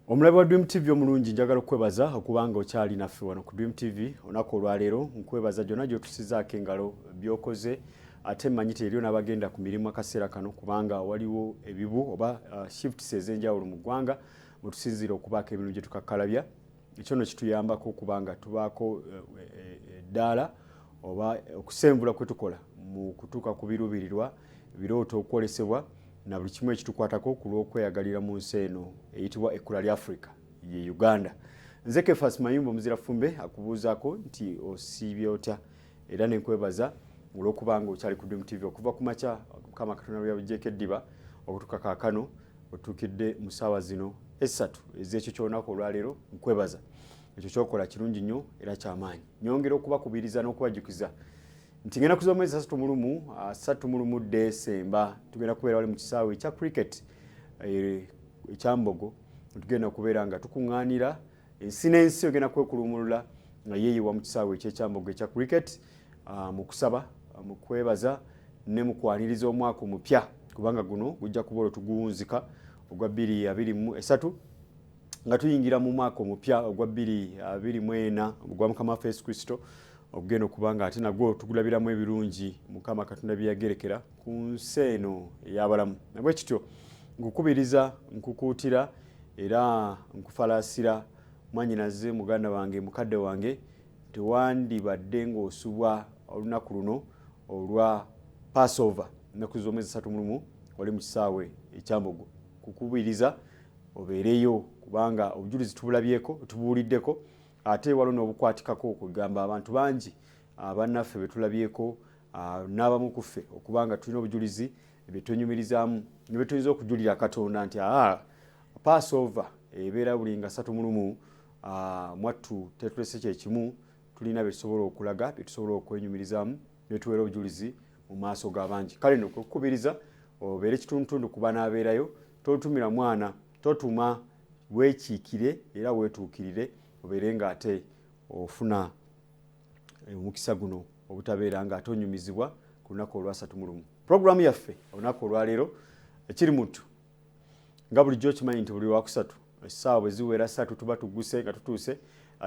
Omulabi wa Dream TV omulungi, njagala okukwebaza okubanga okyali naffe wano ku Dream TV olunaku olwaleero. Nkwebaza gyonna gy'otusizaako engalo, by'okoze. Ate mmanyi teriyo n'abagenda ku mirimu akaseera kano, kubanga waliwo ebibu oba shifts ez'enjawulo mu ggwanga mwetusinziira okubaako emirimu gye tukakkalabya. Ekyo nno kituyambako okubanga tubaako eddaala oba okusenvula kwe tukola mu kutuuka ku biruubirirwa, ebirooto, okwolesebwa na buli kimu ekitukwatako ku lw'okweyagalira mu nsi eno eyitibwa ekkula lya Africa, ye Uganda. Nze Kefas Mayumba Omuzira Fumbe akubuuzaako nti osiibye otya, era nenkwebaza olw'okubanga okyali ku Dream TV okuva ku makya Mukama Katonda lwe yabugyeko eddiba okutuuka kaakano otuukidde mu ssaawa zino 3 ez'ekyo ky'olunaku olwaleero. Nkwebaza ekyo kyokola, kirungi nnyo era kyamaanyi. Nyongera okubakubiriza n'okubajjukiza nti ngenda kuza omwezi 31, 31 Desemba, tugenda kubeera wali mu kisaawe ekya cricket ekyambogo. Tugenda kubeera nga tukuŋŋaanira ensi n'ensi, ogenda kwekulumulula nga yeeyiwa mu kisaawe ekyekyambogo ekya cricket mu kusaba, mu kwebaza ne mu kwaniriza omwaka omupya, kubanga guno gujja kuba olwo tuguwunzika ogwa 2023 nga tuyingira mu mwaka omupya ogwa 2024 ogwa Mukama waffe Yesu Kristo, okugenda okuba nga ate nagwo tugulabiramu ebirungi Mukama Katonda bye yagerekera ku nsi eno ey'abalamu. Nabwe kityo nkukubiriza, nkukuutira era nkufalaasira, mwanyinaze, muganda wange, mukadde wange, tewandibadde ng'osubwa olunaku luno olwa Passover, ennaku z'omwezi 31, wali mu kisaawe ekyambogo. Kukubiriza obeereyo, kubanga obujulizi tubulabyeko, tubuwuliddeko, ate waliwo n'obukwatikako, kugamba abantu bangi bannaffe be tulabyeko n'abamu ku ffe okubanga tulina obujulizi bye twenyumirizaamu ne bye tuyinza okujulira Katonda nti aa Passover ebeera buli nga 31. Mwattu tetulese kyekimu, tulina bye tusobola okulaga, bye tusobola okwenyumirizaamu ne tuweera obujulizi mu maaso g'abangi. Kale nno kwekukubiriza obeere kitundutundu ku banaabeerayo. Totumira mwana, totuma, weekiikire era weetuukirire obeere ng'ate ofuna omukisa guno obutabeera ng'ate onyumizibwa ku lunaku olwasatu mu lumu. Puroguramu yaffe olunaku olwaleero ekiri muttu, nga bulijjo okimanyi nti buli lwakusatu essaawa bwe ziwera 3 tuba tuguse nga tutuuse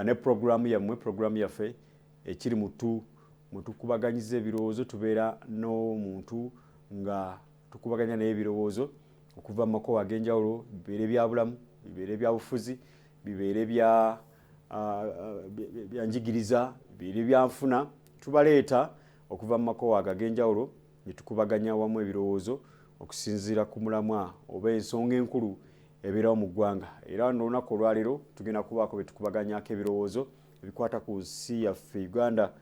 ne puroguramu yammwe, puroguramu yaffe ekiri muttu, mwe tukubaganyiza ebirowoozo. Tubeera n'omuntu nga tukubaganya naye ebirowoozo okuva mu makubo ag'enjawulo, bibeere bya bulamu, bibeere byabufuzi, bibeere byanjigiriza, bibeere byanfuna. Tubaleeta okuva mu makubo ago ag'enjawulo ne tukubaganya wamu ebirowoozo okusinziira ku mulamwa oba ensonga enkulu ebeerawo mu ggwanga. Era n'olunaku olwaleero tugenda kubaako bye tukubaganyako ebirowoozo ebikwata ku nsi yaffe Uganda,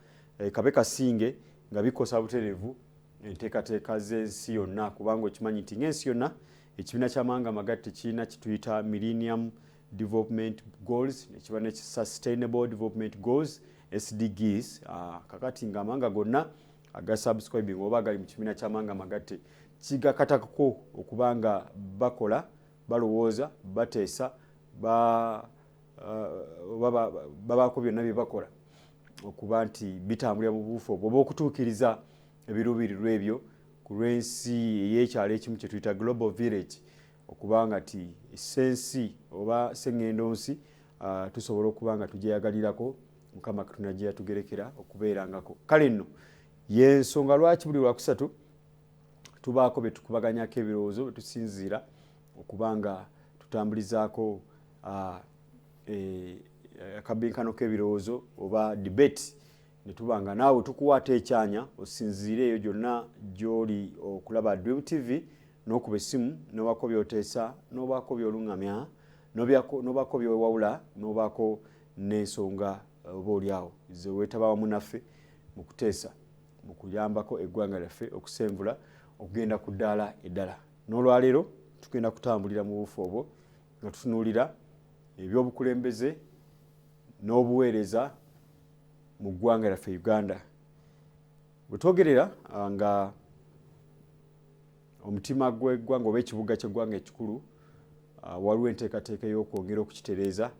kabe kasinge nga bikosa butereevu enteekateeka z'ensi yonna, kubanga okimanyi nti ng'ensi yonna ekibiina ky'amawanga amagatte kirina kituyita Millennium Development Goals, nekiba ne Sustainable Development Goals, SDGs. Kakati ng'amawanga gonna agasubscribing oba agali mu kibiina ky'amawanga amagatte kigakatakako okuba nga bakola, balowooza, bateesa, babaako byonna bye bakola okuba nti bitambulira mu buufu obwo oba okutuukiriza ebiruubirirwa ebyo ku lw'ensi ey'ekyalo ekimu kye tuyita global village, okuba nga ti essensi oba seŋŋendo nsi tusobola okuba nga tugyeyagalirako Mukama Katonda gye yatugerekera okubeerangako. Kale nno yensonga lwaki buli lwakusatu tubaako bye tukubaganyako ebirowoozo bwe tusinziira okuba nga tutambulizaako akabinkano k'ebirowoozo oba debate, ne tuba nga naawe tukuwa ate ekyanya osinziire eyo gyonna gy'oli okulaba Dream TV n'okuba essimu n'obaako by'oteesa, n'obaako by'oluŋŋamya, n'obaako by'owawula, n'obaako n'ensonga oba oliawo ze weetaba wamu naffe mu kuteesa mu kuyambako eggwanga lyaffe okusenvula okugenda ku ddaala eddala. N'olwaleero tugenda kutambulira mu buufu obwo nga tutunuulira ebyobukulembeze n'obuweereza mu ggwanga lyaffe Uganda, bwe twogerera nga omutima gw'eggwanga oba ekibuga ky'eggwanga ekikulu waliwo enteekateeka ey'okwongera okukitereeza,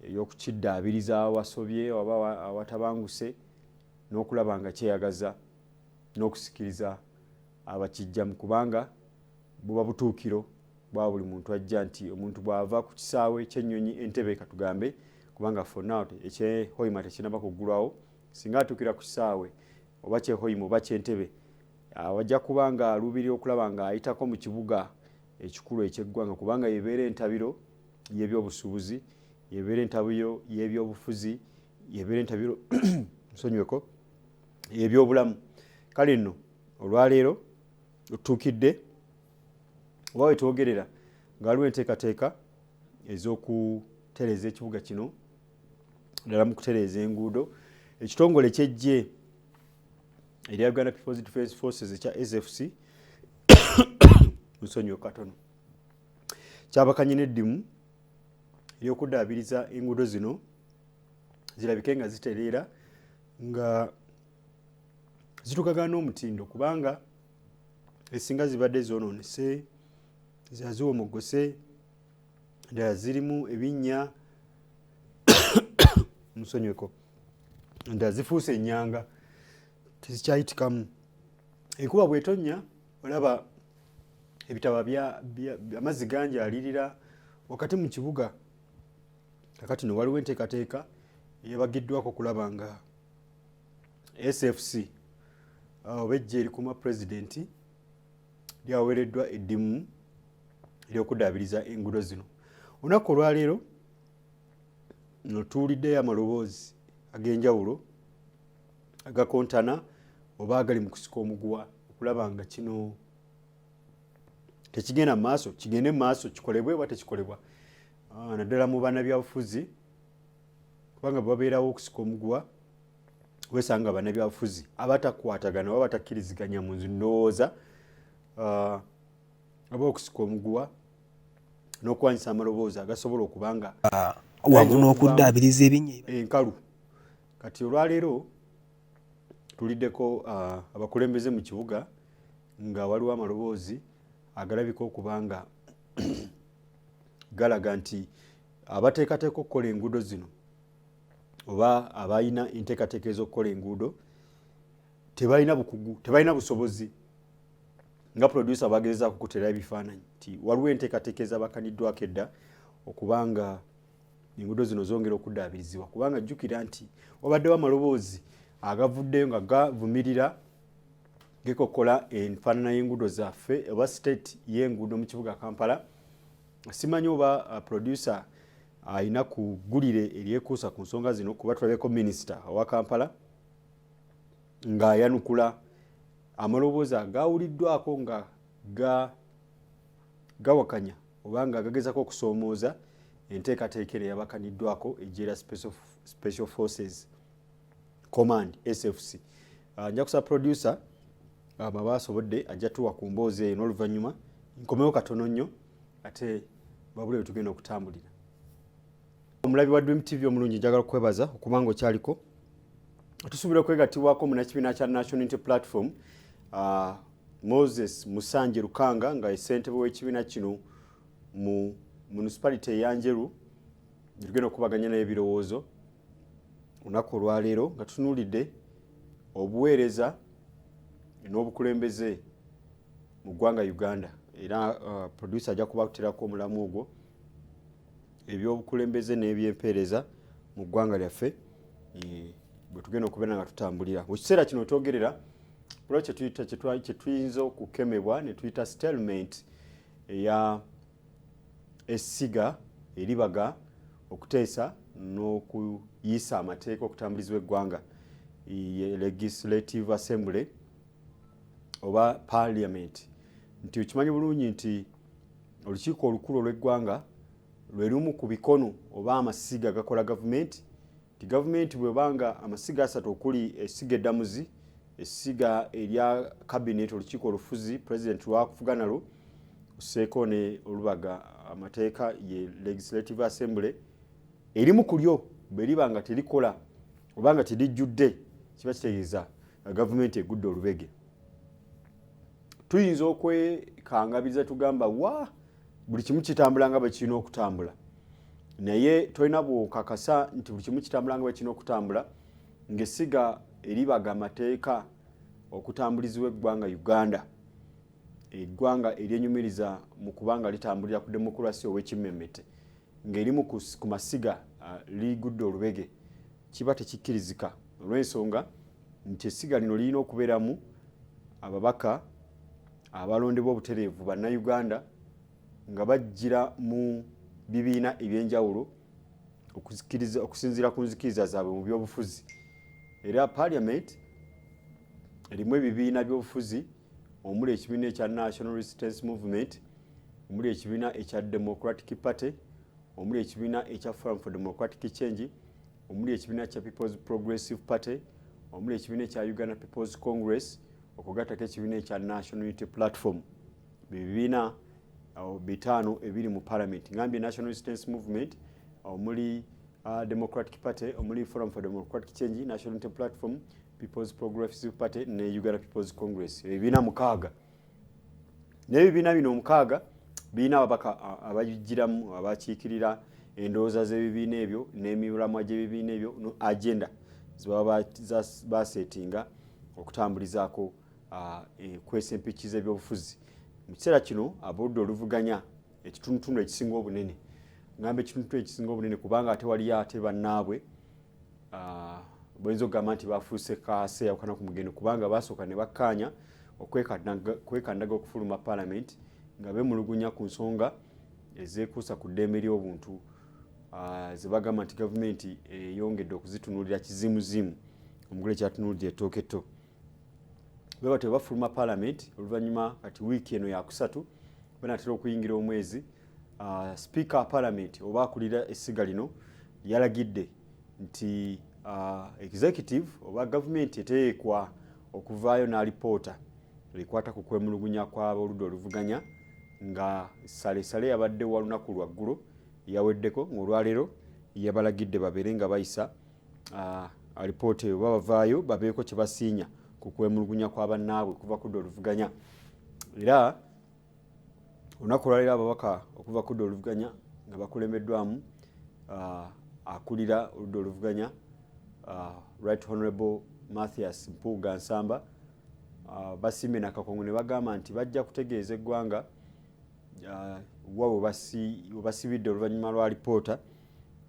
ey'okukiddaabiriza awasobye oba awatabanguse, n'okulaba nga kyeyagaza n'okusikiriza abakijjamu, kubanga buba butuukiro. bwa buli muntu ajja nti omuntu bw'ava ku kisaawe ky'ennyonyi Entebbe, katugambe, kubanga for now ekye Hoima tekinaba kuggulwawo, singa atuukira ku kisaawe oba kye Hoima oba ky'Entebbe, wajja kuba nga aluubirira okulaba nga ayitako mu kibuga ekikulu ekyeggwanga, kubanga yebeera entabiro y'ebyobusuubuzi, yebeera entabiro y'ebyobufuzi, yebeera entabiro, nsonyiweko, ebyobulamu. Kale nno olwaleero otutuukidde oba wetwogerera nga waliwo enteekateeka ez'okutereeza ekibuga kino, ddala mu kutereeza enguudo. Ekitongole ky'eggye erya Uganda People's Defence Forces ekya SFC, nsonyiwe katono, kyabakanye n'eddimu ery'okuddaabiriza enguudo zino zirabike nga zitereera, nga zituukagana n'omutindo, kubanga esinga zibadde zoonoonese, zaziwomogose, endala zirimu ebinnya, musonyiweko, endala zifuuse ennyanga, tezikyayitikamu. Enkuba bw'etonnya olaba ebitaba amazzi ganjaalirira wakati mu kibuga. Kakati no waliwo enteekateeka eyabagiddwako okulaba nga SFC oba ejje erikuuma pulezidenti lyaweereddwa eddimu ery'okuddaabiriza enguudo zino. Olunaku olwaleero tuwuliddeyo amaloboozi ag'enjawulo agakontana oba agali mu kusika omuguwa okulaba nga kino tekigenda mu maaso, kigende mu maaso, kikolebwe oba tekikolebwa, naddala mu bannabyabufuzi, kubanga bwe babeerawo okusika omuguwa wesanga bannabyabufuzi abatakwatagana oba batakkiriziganya mu ndowooza, oba okusika omuguwa n'okuwanyisa amaloboozi agasobola okuba nga wamu n'okuddaabiriza ebinnya enkalu. Kati olwaleero tuliddeko abakulembeze mu kibuga nga waliwo amaloboozi agalabika okuba nga galaga nti abateekateeka okukola enguudo zino oba abalina enteekateeka ez'okukola enguudo tebalina bukugu, tebalina busobozi, nga producer bagezaako kuteera ebifaananyi nti waliwo enteekateeka ezabakaniddwako edda okubanga enguudo zino zongera okuddaabirizibwa, kubanga jjukira nti wabaddewo amaloboozi agavuddeyo nga gavumirira gekokola enfaanana y'enguudo zaffe oba state y'enguudo mu kibuga Kampala. Simanyi oba producer alina ku ggulire eryekuusa ku nsonga zino, kuba tulabyeko minisita owa Kampala ng'ayanukula amaloboozi agawuliddwako nga gawakanya oba nga gagezako okusoomooza enteekateeka eno eyabakaniddwako eggye lya Special Forces Command, SFC. Nja kusaba producer bw'aba asobodde ajja tuwa ku mboozi eyo, n'oluvannyuma nkomewo katono nnyo ate babule we tugenda okutambulira. Omulabi wa Dream TV omulungi, njagala okwebaza okubanga okyaliko. Tusuubira okwegattibwako munnakibiina kya National Unity Platform, Moses Musanje Lukanga, nga ssentebe w'ekibiina kino mu municipality eyanjeru. Tugenda okubaganya naye ebirowoozo olunaku olwaleero nga tutunuulidde obuweereza n'obukulembeze mu ggwanga Uganda. Era producer ajja kubakuterako omulamu ogwo, ebyobukulembeze n'ebyempeereza mu ggwanga lyaffe, bwe tugenda okubeera nga tutambulira mu kiseera kino twogerera. Olwa kyetuyinza okukemebwa ne tuyita stalemate eya essiga eribaga okuteesa n'okuyisa amateeka okutambulizibwa eggwanga, ye Legislative Assembly oba Parliament, nti okimanyi bulungi nti olukiiko olukulu olw'eggwanga lwe lumu ku bikono oba amasiga agakola gavumenti, nti gavumenti bwebanga amasiga asatu okuli essiga eddamuzi, essiga erya cabinet, olukiiko olufuzi president lwakufuga nalwo, osseeko ne olubaga amateeka ye Legislative Assembly, erimu ku lyo bwe liba nga terikola oba nga terijjudde, kiba kitegeeza gavumenti egudde olubege. Tuyinza okwekangabiriza tugamba wa buli kimu kitambula nga bwe kirina okutambula, naye tolina bwokakasa nti buli kimu kitambula nga bwe kirina okutambula ng'essiga eribaga amateeka okutambulizibwa eggwanga Uganda. Eggwanga eryenyumiriza mu kubanga litambulira ku demokulasiya ow'ekimmemmette ng'erimu ku masiga ligudde olubege, kiba tekikkirizika olw'ensonga nti essiga lino lirina okubeeramu ababaka abalondebwa obutereevu Bannayuganda nga bajjira mu bibiina ebyenjawulo okusinziira ku nzikiriza zaabwe mu byobufuzi. Era parliament erimu ebibiina by'obufuzi omuli ekibiina ekya National Resistance Movement, omuli ekibiina ekya Democratic Party, omuli ekibiina ekya Forum for Democratic Change, omuli ekibiina kya People's Progressive Party, omuli ekibiina ekya Uganda People's Congress, okugattako ekibiina ekya National Unity Platform. Bibiina bitaano ebiri mu parliament. Ngambye National Resistance Movement, omuli Democratic Party, omuli Forum for Democratic Change, National Unity Platform, People's Progressive Party ne Uganda People's Congress, ebibiina mukaaga. N'ebibiina bino omukaaga birina ababaka abagiramu abakiikirira endowooza z'ebibiina ebyo n'emiramwa gy'ebibiina ebyo no agenda zebaba baseetinga okutambulizaako kwesa empiki z'ebyobufuzi. Mu kiseera kino aboludda oluvuganya ekitundutundu ekisinga obunene, ngamba ekitundutundu ekisinga obunene kubanga ate waliyo ate bannaabwe boyinza okugamba nti bafuuse kaase yawukana ku mugendo, kubanga basooka ne bakkaanya okwekandaga okufuluma parliament nga beemulugunya ku nsonga ezeekuusa ku ddembe ly'obuntu ze bagamba nti gavumenti eyongedde okuzitunuulira kizimuzimu omugole kyatunuulidde ettooke etto. Bwe batyo bafuluma parliament oluvannyuma kati wiiki eno yakusatu banatera okuyingira omwezi. Speaker wa parliament oba akulira essiga lino yalagidde nti executive oba gavumenti eteekwa okuvaayo n'alipoota ekwata ku kwemulugunya kw'aboludda oluvuganya, nga salesale yabadde wa lunaku lwa ggulo yaweddeko, ng'olwaleero yabalagidde babeere nga bayisa alipoota eyo, babavaayo babeeko kye basiinya ku kwemulugunya kwa bannaabwe okuva ku ludda oluvuganya. Era olunaku olwaleero ababaka okuva ku ludda oluvuganya nga bakulembeddwamu akulira oludda oluvuganya Right Honorable Mathias Mpuuga Nsamba basimbye nakakongo ne bagamba nti bajja kutegeeza eggwanga wa we basibidde oluvannyuma lwa alipoota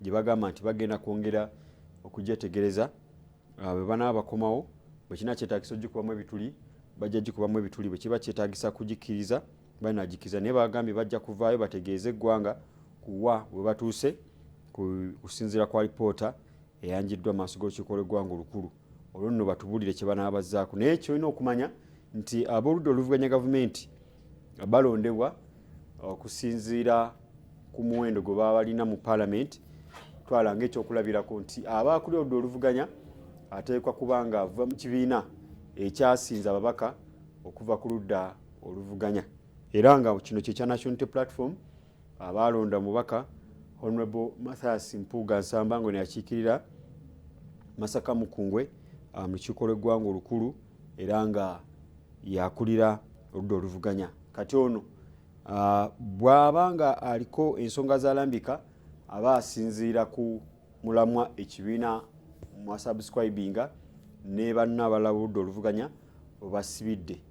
gye bagamba nti bagenda kwongera okugyetegereza. Bwe banaaba bakomawo, bwe kina kyetaagisa ogikubamu ebituli bajja gikubamu ebituli, bwe kiba kyetaagisa kugikkiriza banagikiriza, naye bagambye bajja kuvaayo bategeeze eggwanga kuwa we batuuse kusinziira ku alipoota eyanjiddwa maaso g'olukiiko lw'eggwanga olukulu. Olwo nno batubuulire kye banaabazzaako. Naye kyolina okumanya nti ab'oludda oluvuganya gavumenti balondebwa okusinziira ku muwendo gwe baba balina mu parliament. Twala ng'ekyokulabirako nti aba akulira oludda oluvuganya ateekwa kuba nga ava mu kibiina ekyasinza ababaka okuva ku ludda oluvuganya, era nga kino kye kya National Unity Platform, abaalonda omubaka Honorable Mathias Mpuuga Nsamba ngo yakiikirira Masaka Mukungwe mu lukiiko lw'eggwanga olukulu, era nga yakulira oludda oluvuganya. Kati ono bw'aba nga aliko ensonga z'alambika aba asinziira ku mulamwa ekibiina mwasubscribinga ne banna abalala oludda oluvuganya webasibidde.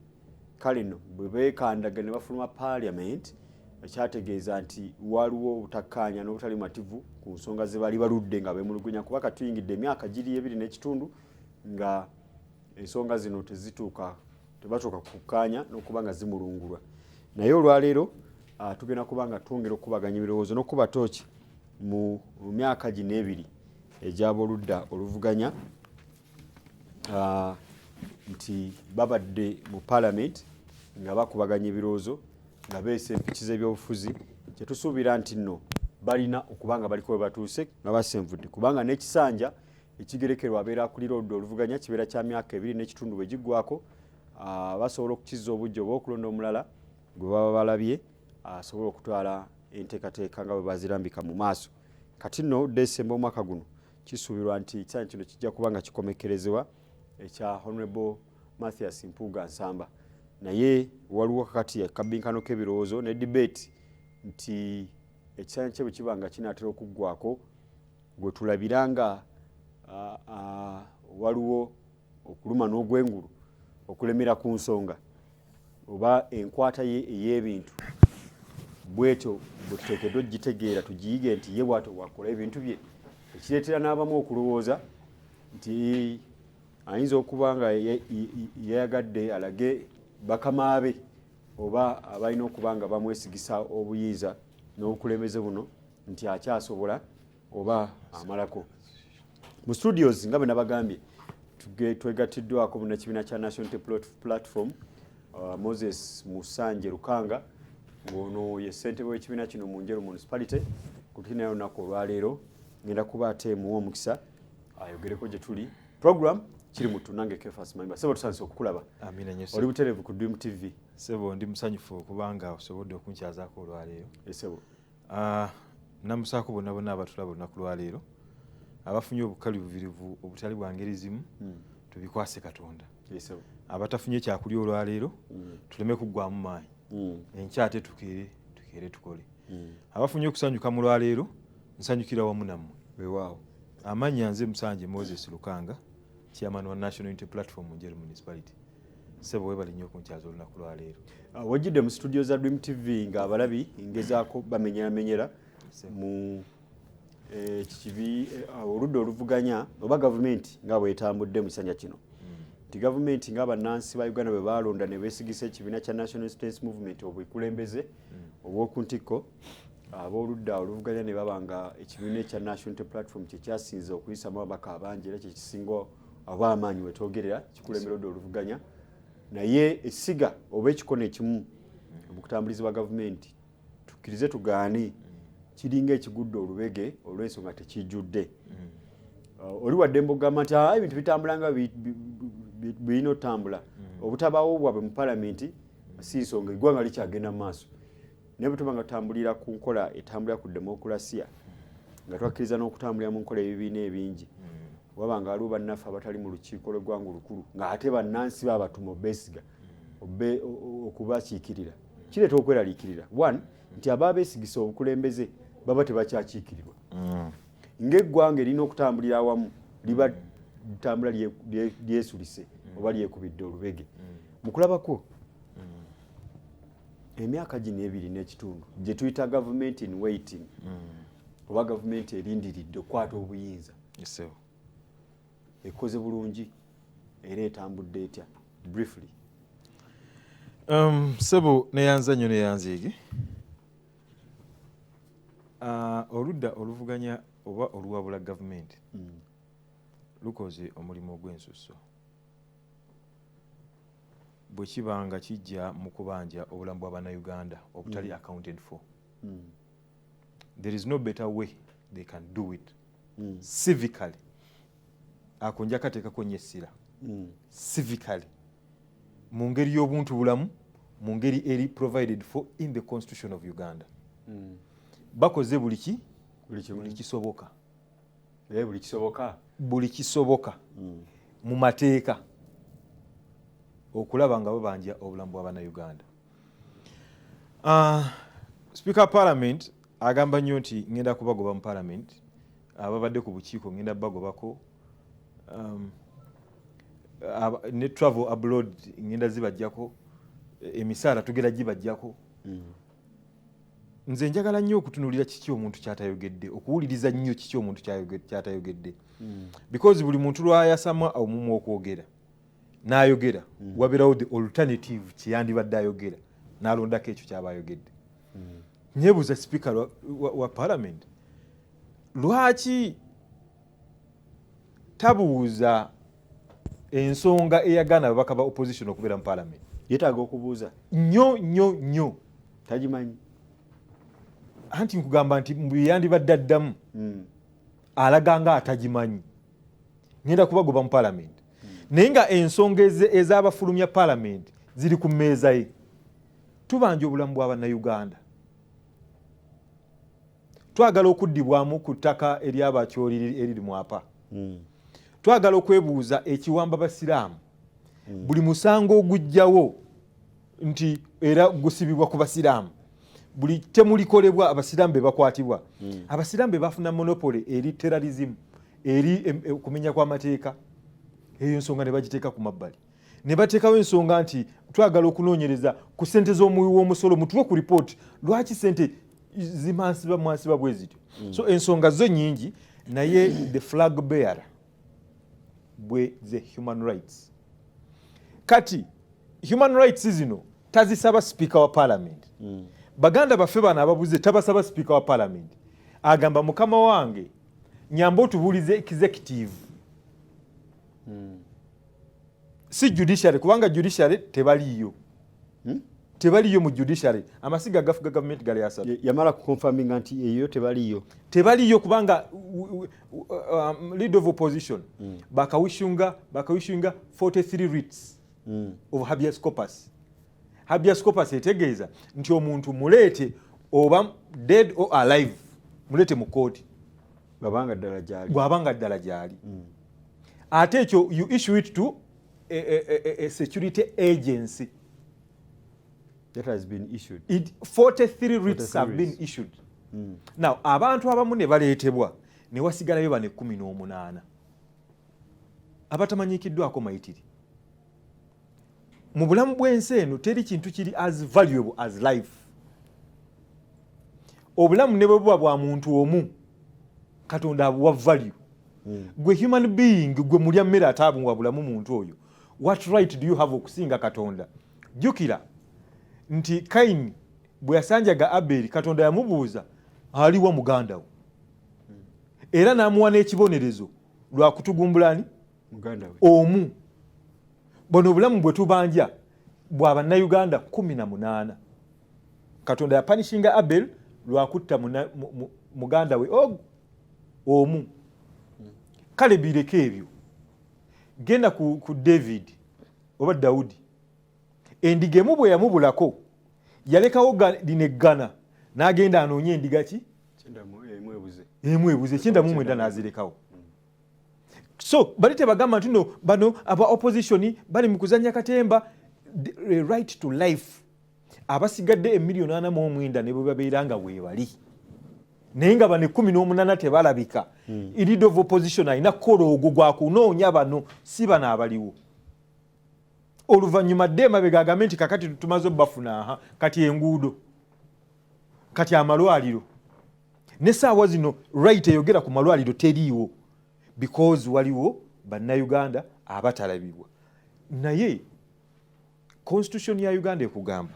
Kale nno bwe beekandaga ne bafuluma parliament, ekyategeeza nti waliwo obutakkaanya n'obutali mativu ku nsonga ze bali baludde nga beemulugunya, kuba katuyingidde emyaka giri 2.5 nga ensonga zino tezituuka, tebatuuka kukkaanya n'okuba nga zimulungulwa. Naye olwaleero tugenda kuba nga twongera okukubaganya ebirowoozo n'okuba tooki mu myaka gino ebiri egy'aboludda oluvuganya nti babadde mu parliament nga bakubaganya ebirowoozo nga beesa empiki z'ebyobufuzi. Kyetusuubira nti nno balina okuba nga baliko we batuuse nga basenvudde, kubanga n'ekisanja ekigerekerwa abeera akulira oludda oluvuganya kibeera kya myaka 2.5. Bwe giggwako basobola okukizza obujja oba okulonda omulala gwe baba balabye asobola okutwala enteekateeka nga bwe bazirambika mu maaso. Kati nno Desemba omwaka guno kisuubirwa nti ekisanja kino kijja kuba nga kikomekkerezebwa ekya Honorable Mathias Mpuuga Nsamba. Naye waliwo kakati akabinkano k'ebirowoozo ne debate nti ekisanja kye bwe kiba nga kinaatera okuggwako, gwe tulabira nga waliwo okuluma n'ogwengulu okulemera ku nsonga. Oba enkwata ye ey'ebintu bwetyo bwe tuteekeddwa okugitegeera, tugiyige nti ye bw'atyo bw'akola ebintu bye, ekireetera n'abamu okulowooza nti ayinza okuba nga yayagadde alage bakama be oba abalina okuba nga bamwesigisa obuyinza n'obukulembeze buno nti akyasobola oba amalako. Mu studios, nga bwe nabagambye, twegattiddwako munnakibiina kya National Unity Platform, Moses Musanje Lukanga, ng'ono ye ssentebe w'ekibiina kino mu Njeru Municipality. Kutulinayo olunaku olwaleero, ngenda kuba ate muwa omukisa ayogereko gye tuli. Program kiri mu tunange Kefas Mayimba. Sebo, tusanyuse okukulaba. Amina nnyo. Oli butereevu ku Dream TV. Sebo, ndi musanyufu okubanga osobodde okunkyazaako olwaleero. Esebo. Namusaako bonna bonna abatulaba olunaku lwaleero, abafunye obukalubirivu obutali bwa ngeri zimu, tubikwase Katonda. Esebo. Abatafunye kyakulya olwaleero, tuleme kuggwamu maanyi, enkya ate tukeere tukeere tukole. Abafunye okusanyuka mu lwaleero, nsanyukira wamu nammwe. Weewaawo. Amannya nze Musanje Moses Lukanga, chairman wa National Unity Platform Njeru Municipality. Sebo, webale nnyo okunkyaza olunaku lwaleero. Wajjidde mu studio za Dream TV ng'abalabi ngezaako bamenyeramenyera mu kibi oludda oluvuganya oba gavumenti nga bwetambudde mu kisanja kino, nti gavumenti ng'abannansi ba Uganda bwe baalonda ne beesigisa ekibiina kya National Resistance Movement obukulembeze obw'oku ntikko, ab'oludda oluvuganya ne baba nga ekibiina ekya National Unity Platform kyekyasinze okuyisamu ababaka abangi era kyekisinga oba amaanyi wetwogerera kikulembera oludda oluvuganya, naye essiga oba ekikono ekimu mu kutambulizibwa gavumenti, tukkirize tugaane, kiringa ekigudde olubege olw'ensonga tekijjudde. Oli waddembe okugamba nti, "Ah, ebintu bitambula nga birina otambula." Obutabaawo bwabwe mu palamenti si nsonga, eggwanga likyagenda mu maaso. Naye bwe tuba nga tutambulira ku nkola etambulira ku demokulasiya, nga twakkiriza n'okutambulira mu nkola ebibiina ebingi, waba nga waliwo bannaffe abatali mu lukiiko lw'eggwanga olukulu, ng'ate bannansi baabatuma obeesiga okubakiikirira, kireeta okweraliikirira. One, nti ababa beesigisa obukulembeze baba tebakyakiikirirwa. Ng'eggwanga erina okutambulira awamu liba litambula lyesulise oba lyekubidde olubege. Mu kulabako, emyaka gino 2.5 gye tuyita government in waiting oba gavumenti erindiridde okukwata obuyinza, Sebo. ekoze bulungi era etambudde etya, briefly? Sebo, neyanza nnyo, neyanziige. Oludda oluvuganya oba oluwabula gavumenti lukoze omulimu ogw'ensusso bwe kiba nga kijja mu kubanja obulamu bwa bannayuganda obutali accounted for. There is no better way they can do it civically. Ako nja kateekako nnyo essira. Civically, mu ngeri y'obuntu bulamu, mu ngeri eri provided for in the Constitution of Uganda. Bakoze buli ki buli kimu. Buli kisoboka. Buli kisoboka. Buli kisoboka mu mateeka okulaba nga babanja obulamu bwa bannayuganda. Speaker wa Parliament agamba nnyo nti ngenda kubagoba mu Parliament, ababadde ku bukiiko ngenda bagobako, ne travel abroad ngenda zibajjako, emisaala tugenda gibajjako. Nze njagala nnyo okutunuulira kiki omuntu kyatayogedde, okuwuliriza nnyo kiki omuntu kyatayogedde, because buli muntu lwayasama omumwa okwogera n'ayogera, wabeerawo the alternative kyeyandibadde ayogera, n'alondako ekyo kyaba ayogedde. Nyebuuza sipiika wa Parliament lwaki tabuuza ensonga eyagaana ababaka ba opposition okubeera mu Parliament. Yeetaaga okubuuza? Nnyo nnyo nnyo. Tagimanyi? Anti nkugamba nti bwe yandibadde addamu, alaga nga atagimanyi. Ngenda kubagoba mu Parliament, naye nga ensonga ez'abafulumya Parliament ziri ku mmeeza ye. Tubanja obulamu bwa bannayuganda, twagala okuddibwamu ku ttaka eryabakyoli eriri mu apa. Twagala okwebuuza ekiwamba basiraamu. Buli musango ogujjawo nti era gusibibwa ku basiraamu, buli temulikolebwa abasiraamu be bakwatibwa. Abasiraamu be bafuna monopoly eri terrorism, eri okumenya kw'amateeka. Eyo ensonga ne bagiteeka ku mabbali. Ne bateekawo ensonga nti twagala okunoonyereza ku sente z'omuwi w'omusolo, mutuwe ku ripooti lwaki sente zimansiba mwansiba bwe zityo. So ensonga zo nyingi, naye the flag bearer bwe the human rights. Kati human rights zino tazisaba sipiika wa parliament. Baganda baffe bano ababuze tabasaba sipiika wa parliament, agamba mukama wange nyamba otubuulize executive, si judiciary, kubanga judiciary tebaliyo. Tebaliyo mu judiciary. Amasiga agafuga gavumenti gali asatu. Yamala kuconfirminga nti eyo tebaliyo. Tebaliyo kubanga leader of opposition bakaissuinga 43 writs of habeas corpus. Habeas corpus etegeeza nti omuntu muleete, oba dead or alive, muleete mu kooti. Babanga ddala gyali. Bw'abanga ddala gyali. Ate ekyo you issue it to a security agency. That has been issued. 43 writs 43 have been writs. issued. Now abantu abamu ne baleetebwa, ne wasigalayo bano 18 abatamanyikiddwako mayitiri. Mu bulamu bw'ensi eno teri kintu kiri as valuable as life. Obulamu ne bwe buba bwa muntu omu, Katonda abuwa value. Gwe human being, gwe mulya mmere ate abuwa bulamu muntu oyo, what right do you have okusinga Katonda? Jjukira nti Kaini bwe yasanjaga Aberi, Katonda yamubuuza aliwa muganda we, era n'amuwa n'ekibonerezo lwakutugumbulani muganda we omu. Bano obulamu bwe tubanja bwa bannayuganda 18. Katonda yapunishinga Abel lwakutta muganda we omu. Kale bireke ebyo, genda ku David oba Dawudi. Endiga emu bwe yamubulako, yalekawo lino eggana n'agenda anoonye endiga ki? Emu ebuze. Emu ebuze, 99 n'azirekawo. So bali tebagamba nti no bano aba opposition bali mu kuzanya katemba. The right to life, abasigadde emiliyoni 49 ne bwe babeera nga weebali, naye nga bano 18 tebalabika, leader of opposition alina kukola ogwo gwakunoonya bano, si bano abaliwo. Oluvannyuma dde emabega agambe nti kakati tumaze obbafuna, aha kati enguudo, kati amalwaliro. Nesaawa zino right eyogera ku malwaliro teriiwo because waliwo bannayuganda abatalabibwa. Naye constitution ya Uganda ekugamba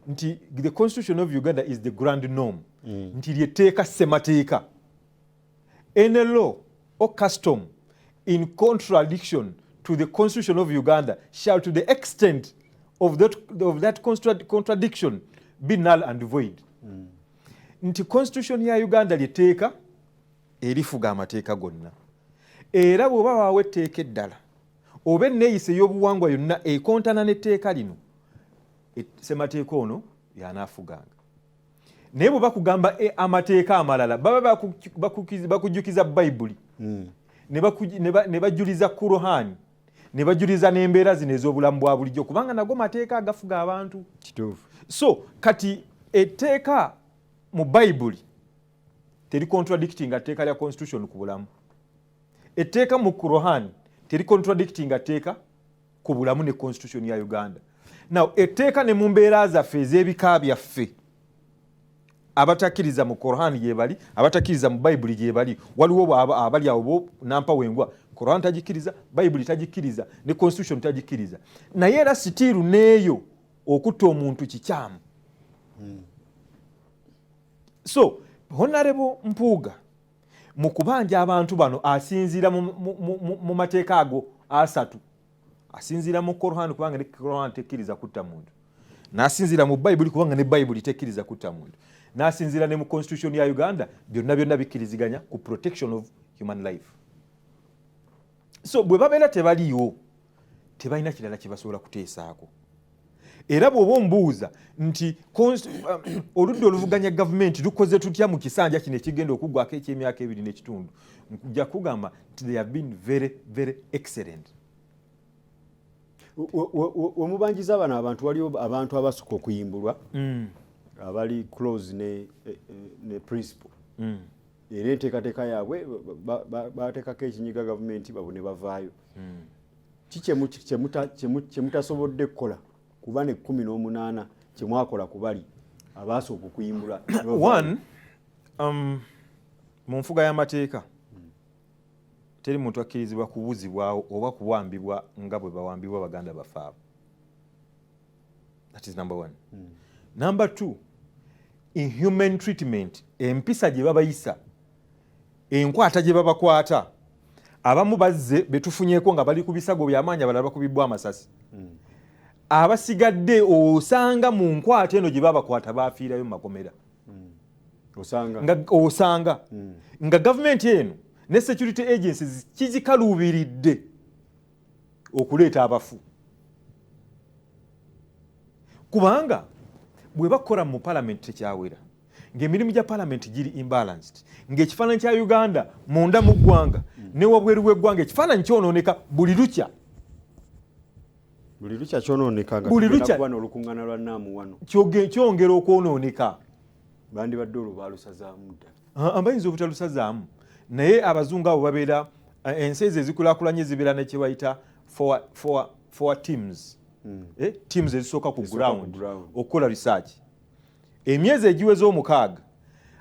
nti the constitution of Uganda is the grand norm, nti lyetteeka ssemateeka. Any law or custom in contradiction to the constitution of Uganda shall, to the extent of that contradiction be null and void. Nti constitution ya Uganda lyetteeka erifuga amateeka gonna, era bw'oba waawo etteeka eddala oba enneeyisa ey'obuwangwa yonna ekontana n'etteeka lino, ssemateeka ono yanaafuganga. Naye bwe bakugamba amateeka amalala, baba bakujjukiza Bayibuli, ne bajuliza Kurohani, ne bajuliza n'embeera zino ez'obulamu bwa bulijjo, kubanga nago mateeka agafuga abantu. Kituufu. So kati etteeka mu Bayibuli teri contradictinga tteeka lya constitution ku bulamu, etteeka mu Kurohani teri contradictinga tteeka ku bulamu ne constitution ya Uganda. Now etteeka ne mu mbeera zaffe ez'ebika byaffe, abatakkiriza mu Koran gyebali, abatakkiriza mu Bayibuli gyebali, waliwo abali awo bo nampa wengwa Koran tagikkiriza, Bayibuli tagikkiriza, ne constitution tagikkiriza, naye era still neeyo okutta omuntu kikyamu. So Honorable Mpuuga mu kubanja abantu bano asinziira mu mateeka ago asatu. Asinziira mu Koran kubanga ne Koran tekkiriza kutta muntu, n'asinziira mu Bayibuli kubanga ne Bayibuli tekkiriza kutta muntu, n'asinziira ne mu constitution ya Uganda. Byonna byonna bikkiriziganya ku protection of human life. So bwe babeera tebaliiwo, tebalina kirala kye basobola kuteesaako. Era bw'oba ombuuza nti oludda oluvuganya gavumenti lukoze tutya mu kisanja kino ekigenda okuggwako ekyemyaka 2.5, nja kugamba nti they have been very very excellent. Wemubanjiza bano abantu, waliwo abantu abasooka okuyimbulwa abali close ne principal, era enteekateeka yaabwe bateekako ekinyiga gavumenti babo ne bavaayo. Ki kyemutasobodde kukola kuba ne 18 kyemwakola ku bali abaasooka okuyimbula? One, mu nfuga y'amateeka teri muntu akkirizibwa kubuzibwawo oba kuwambibwa nga bwe bawambibwa baganda baffe abo. That is number one. Number two, inhuman treatment, empisa gye babayisa, enkwata gye babakwata. Abamu bazze betufunyeko nga bali ku bisago byamaanyi, abalala bakubibbwa amasasi. Abasigadde osanga mu nkwata eno gye babakwata bafiirayo mu makomera. Osanga nga osanga nga gavumenti eno ne security agencies kizikaluubiridde okuleeta abafu, kubanga bwe bakola mu palamenti tekyawera ng'emirimu gya palamenti giri imbalanced, ng'ekifaananyi kya Uganda munda mu ggwanga ne wabweru w'eggwanga ekifaananyi kyonooneka buli lukya. Buli lukya kyonooneka nga Buli tugenda lukya. kuba n'olukuŋŋaana lwa NAM wano. Kyongera okwonooneka. Bandibadde olwo baalusazaamu ddala. Ah, bayinza obutalusazaamu, naye abazungu abo babeera ensi ezo ezikulaakulanye zibeera nekyebayita four teams, teams ezisooka ku Ezisooka ku ground ground. okukola research emyezi egiweza 6.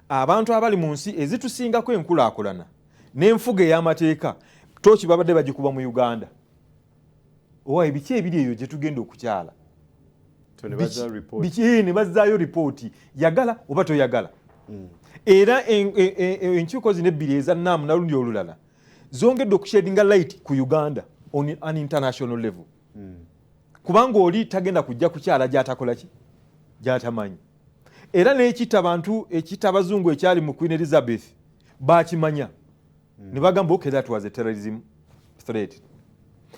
Abantu abali mu nsi ezitusingako enkulaakulana n'enfuga ey'amateeka tooki babadde bagikuba mu Uganda. Owa ebiki ebiri eyo gye tugenda okukyala? So ne bazza report. Biki? Ne bazzaayo ripooti, yagala oba toyagala. Era enkyuko zino ebbiri eza NAM nalundi olulala zongedde okushedinga light ku Uganda on an international level, kubanga oli tagenda kujja kukyala gyatakola ki, gyatamanyi. Era n'ekitta bantu, ekitta abazungu ekyali mu Queen Elizabeth bakimanya ne bagamba, "Okay, that was a terrorism threat."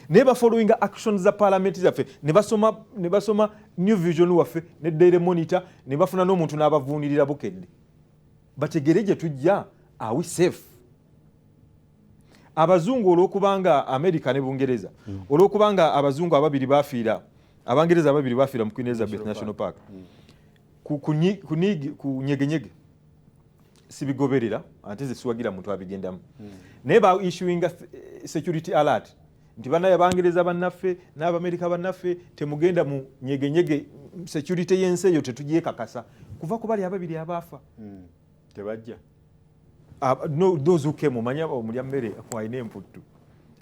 Naye bafollowinga actions za parliament zaffe ne basoma New Vision waffe ne Daily Monitor ne bafuna n'omuntu n'abavuunirira Bukedde bategere gye tujja. Are we safe? Abazungu olwokubanga America ne Bungereza, olwokubanga abazungu ababiri bafiira, Abangereza ababiri bafiira mu Queen Elizabeth National Park ku nyegenyege, sibigoberera ate nze siwagira muntu abigendamu, naye ba issuinga security alert nti banaye Abangereza bannaffe n'Abamerika bannaffe, temugenda mu nyegenyege, security y'ensi eyo tetugyekakasa kuva ku bali ababiri abaafa. Tebajja. No, those who came, omanya omulya mmere alina emputtu.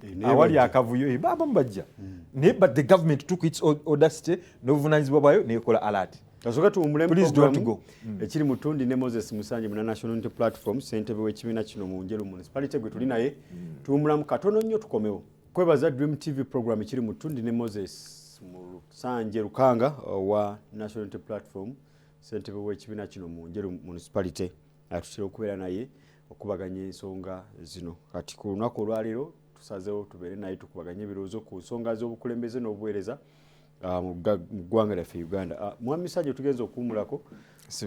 Naye awali bajja. akavuyo, abamu bajja, naye but the government took its audacity n'obuvunanyizibwa bwayo nekola alert. Kasooka tuwummulemu. Please don't Programu go. ekiri mu ttundi ne Moses Musanje muna National Unity Platform, ssentebe w'ekibiina kino mu Njeru Municipality gwe tuli naye. Tuwummulamu katono nnyo tukomewo. Kwebaza Dream TV. Program ekiri mu ttundi ne Moses Musanje Lukanga owa National Unity Platform, ssentebe w'ekibiina kino mu Njeru Municipality. Atutera okubeera naye okubaganya ensonga zino. Kati ku lunaku olwaleero tusazeewo tubeere naye tukubaganye ebirowoozo ku nsonga z'obukulembeze n'obuweereza mu ggwanga lyaffe Uganda. Mwami Musanje, tugenza okuwumulako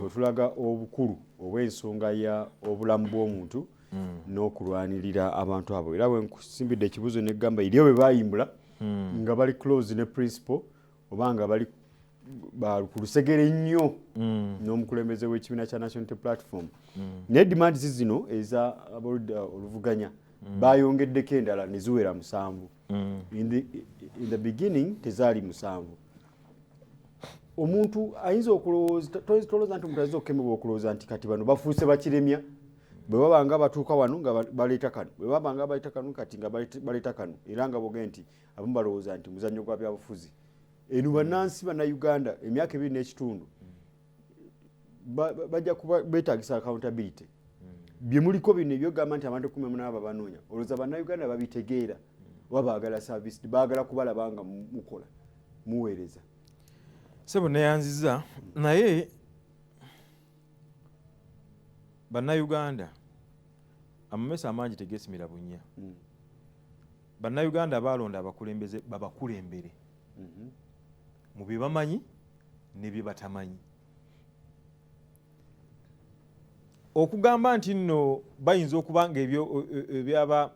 otulaga obukulu obw'ensonga ya obulamu bw'omuntu n'okulwanirira abantu abo. Era bwenkusimbidde ekibuuzo neggamba eri bwe bayimbula nga bali close ne principal oba nga bali ku lusegere nnyo n'omukulembeze w'ekibiina kya National Unity Platform, naye demands zino eza aboludda oluvuganya bayongeddeko endala ne ziwera 7. In the beginning tezaali 7. Omuntu ayinza okulowooza, tolowooza nti omuntu ayinza okukemebwa okulowooza nti kati bano bafuuse bakiremya, bwe baba nga batuuka wano nga baleeta kano, bwe baba nga baleeta kano, kati nga baleeta kano, era nga boge nti abamu balowooza nti muzannyo gwa byabufuzi. Eno bannansi Bannayuganda emyaka 2.5 bajja kuba beetagisa accountability. Bye muliko bino ebyogamba nti abantu 18 babanoonya, olowooza Bannayuganda babitegeera oba baagala service, baagala kubalaba nga mukola, muweereza? Sebo, neyanziza, naye Bannayuganda amamesa amangi tegesimira bunnya. Bannayuganda balonda abakulembeze babakulembere mu bye bamanyi ne bye batamanyi. Okugamba nti nno bayinza okuba nga ebyo ebyaba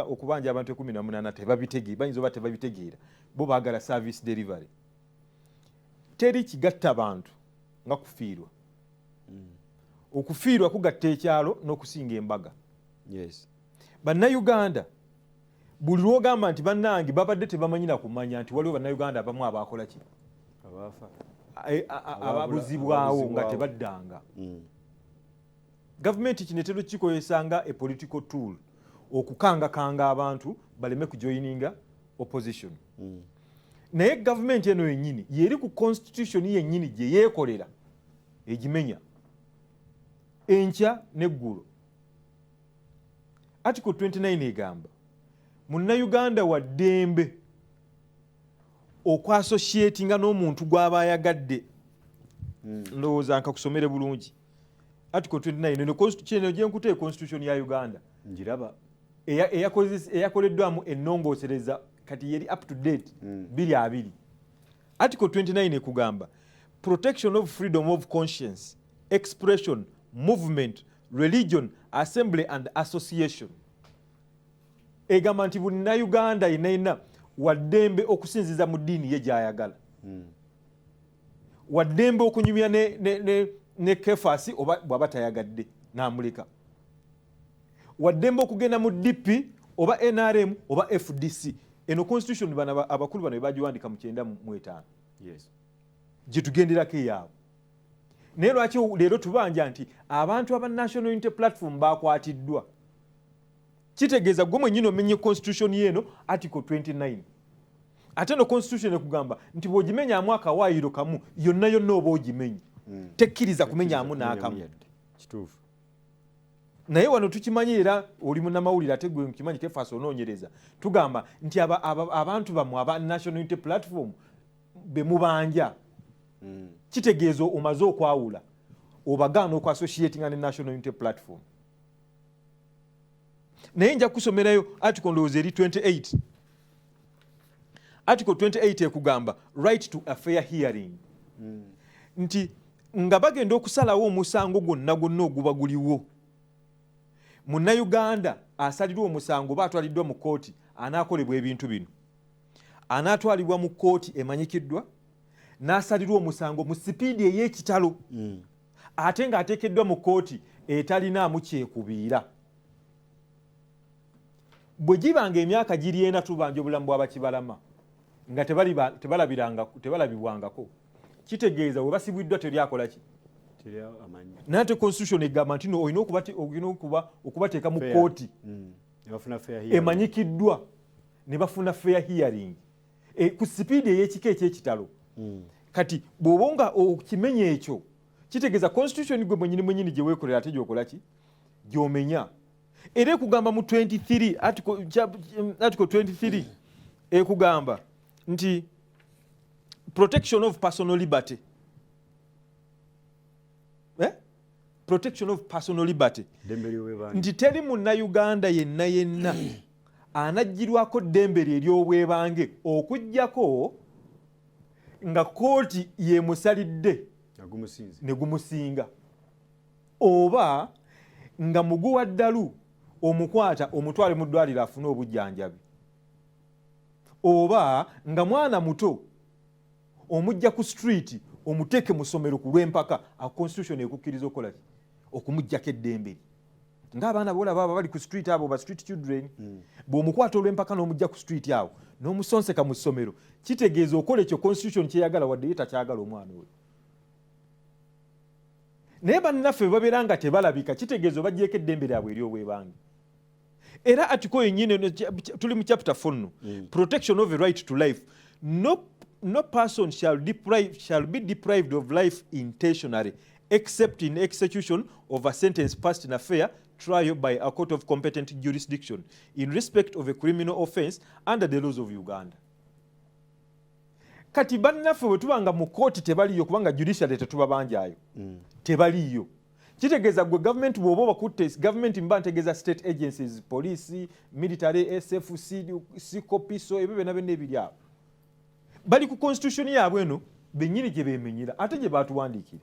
okubanja abantu 18 tebabitegeera, bayinza oba tebabitegeera, bo baagala service delivery. Teri kigatta bantu nga kufiirwa. Okufiirwa kugatta ekyalo n'okusinga embaga. Bannayuganda Buli lwogamba nti bannange babadde tebamanyi na kumanya nti waliwo Bannayuganda abamu abakola ki, Abafa. Ababuzibwawo nga tebaddanga. Gavumenti kino etera okukikozesa nga a political tool okukangakanga abantu baleme kujoininga opposition. Naye gavumenti eno yennyini yeri ku constitution yennyini gye yeekolera, egimenya enkya n'eggulo. Article 29 egamba Munnayuganda wa ddembe okwassociatinga n'omuntu gw'aba ayagadde. Ndowooza nkakusomere bulungi article 29 eno. Eno gyenkute constitution ya Uganda. Njiraba. Eyakoleddwamu ennongoosereza, kati yeri up to date 2020. Article 29 ekugamba protection of freedom of conscience, expression, movement, religion, assembly and association. Egamba nti Munnayuganda yenna yenna waddembe okusinziza mu ddiini ye gy'ayagala, waddembe okunyumya ne Kefasi, oba bw'aba tayagadde n'amuleka, waddembe okugenda mu DP oba NRM oba FDC. Eno constitution bano abakulu bano bebagiwandika mu 95 gye tugenderako eyaabwe. Naye lwaki leero tubanja nti abantu aba National Unity Platform bakwatiddwa? Kitegeeza gwe mwennyini omenye constitution yeeno article 29. Ate no constitution ekugamba nti bw'ogimenyamu akawaayiro kamu, yonna yonna oba ogimenye. Tekkiriza kumenyamu n'akamu. Yadde. Kituufu. Naye wano tukimanyi, era oli munnamawulire, ate gwe nkimanyi Kefaasi onoonyereza, tugamba nti abantu bammwe aba National Unity Platform bemubanja. Kitegeeza omaze okwawula, obagaana okwassociatinga ne National Unity Platform. Naye nja kusomerayo article, ndowooza eri 28. Article 28 ekugamba right to a fair hearing, nti nga bagenda okusalawo omusango gwonna gwonna oguba guliwo, Munnayuganda asalirwa omusango oba atwaliddwa mu kooti anaakolebwa ebintu bino: anaatwalibwa mu kooti emanyikiddwa n'asalirwa omusango mu sipiidi ey'ekitalo, ate ng'ateekeddwa mu kooti etalinaamu kyekubiira. Bwe gibanga emyaka giri ena, tubanja obulamu bw'abakibalama nga tebalabibwangako. Kitegeeza bwe basibwiddwa teryakola ki? Teri amanyi. Naye ate constitution egamba nti no, olina okubateeka mu Fair. kooti Ne bafuna fair hearing. emanyikiddwa, ne bafuna fair hearing ku sipiidi ey'ekika ekyekitalo. Kati bw'oba nga okimenya ekyo, kitegeeza constitution gwe mwenyini mwenyini gye weekolera ate gyokola ki, gy'omenya. Era ekugamba mu 23 article 23 ekugamba nti protection of personal liberty, eh? Protection of personal liberty. Ddembe ly'obwebange. Nti teri Munnayuganda yenna yenna anaggyirwako ddembe lye ery'obwebange okugjako nga kooti yemusalidde Agumusinze. ne gumusinga, oba nga muguwa ddalu omukwata omutwale mu ddwaliro afune obujjanjabi, oba nga mwana muto omujja ku street omuteeke mu ssomero ku lw'empaka. A constitution ekukkiriza okukola ki? Okumugjako eddembe lye. Ng'abaana bolaba abo bali ku street, abo ba street children, bw'omukwata olw'empaka n'omujja ku street awo n'omusonseka mu ssomero, kitegeeza okola ekyo constitution kyeyagala, wadde ye takyagala omwana oyo. Naye bannaffe bwe babeera nga tebalabika, kitegeeza obaggyeko eddembe lyabwe ery'obwebange. Era article yennyini eno, tuli mu chapter 4 nno, protection of a right to life. No person shall be deprived of life intentionally except in execution of a sentence passed in a fair trial by a court of competent jurisdiction in respect of a criminal offense under the laws of Uganda. Kati bannaffe bwe tuba nga mu kooti tebaliyo, kubanga judiciary tetubabanjayo, tebaliyo, kitegeeza gwe gavumenti bw'oba obakutte, gavumenti mba ntegeeza state agencies, police, military, SFC, COPISO, ebyo byonna byonna ebiri awo, bali ku constitution yaabwe eno bennyini gye beemenyera ate gye batuwandiikira.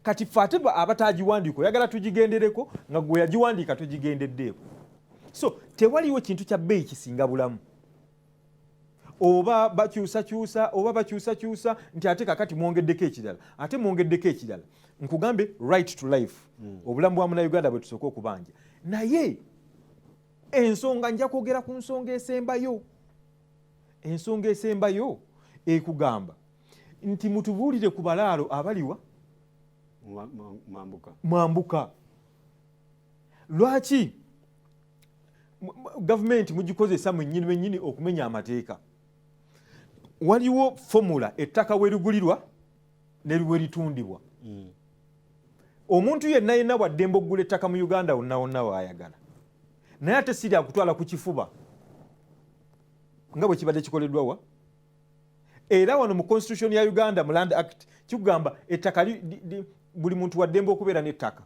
Kati ffe ate abatagiwandiika oyagala tugigendereko nga gwe yagiwandiika togigendeddeeko. So tewaliwo kintu kya bbeeyi kisinga bulamu. Oba bakyusakyusa, oba bakyusakyusa nti ate kakati mwongeddeko ekirala, ate mwongeddeko ekirala. Nkugambe, right to life, obulamu bwa Munauganda bwe tusooka okubanja. Naye Ensonga, nja kwogera ku nsonga esembayo. Ensonga esembayo ekugamba nti mutubuulire ku balaalo abaliwa Mambuka. Mwambuka. Lwaki gavumenti mugikozesa mwennyini mwennyini okumenya amateeka? Waliwo formula ettaka werigulirwa ne weritundibwa. Omuntu yenna yenna waddembe okugula ettaka mu Uganda wonna wonna waayagala, naye ate si lyakutwala ku kifuba nga bwe kibadde kikoleddwa wa. Era wano mu constitution ya Uganda, mu Land Act, kikugamba ettaka buli muntu waddembe okubeera n'ettaka,